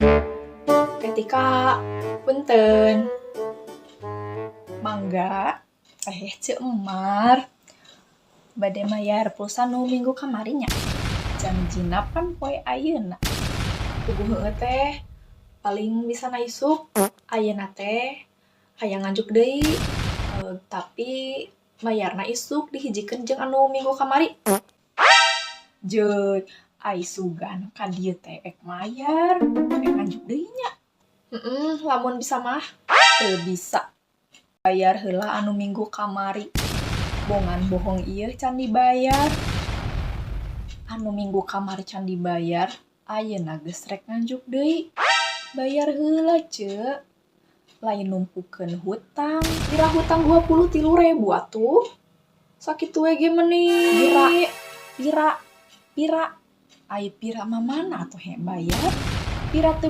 Teh Tika, punten. Mangga, eh, Ceu Emar. Bade mayar pulsa nu minggu kamari nya? Janjina pan poe ayeuna. Puguh heueuh teh, paling bisana isuk. Ayeuna teh hayang nganjuk deui, tapi mayarna isuk dihijikeun jeung anu minggu kamari. Jeuy, ai sugan ka dieu teh ek mayar, ek nganjuk deui nya? Heeh, lamun bisa mah. Teu bisa. Bayar heula anu minggu kamari. Bongan bohong ieu can dibayar. Anu minggu kamari can dibayar, ayeuna geus rek nganjuk deui. Bayar heula, Ceu. Lain numpukeun hutang. Pira hutang 23.000 atuh. Sakitu we ge meuni. Pira, pira, pira. Ai pira mah mana atuh he bayar. Pira teu.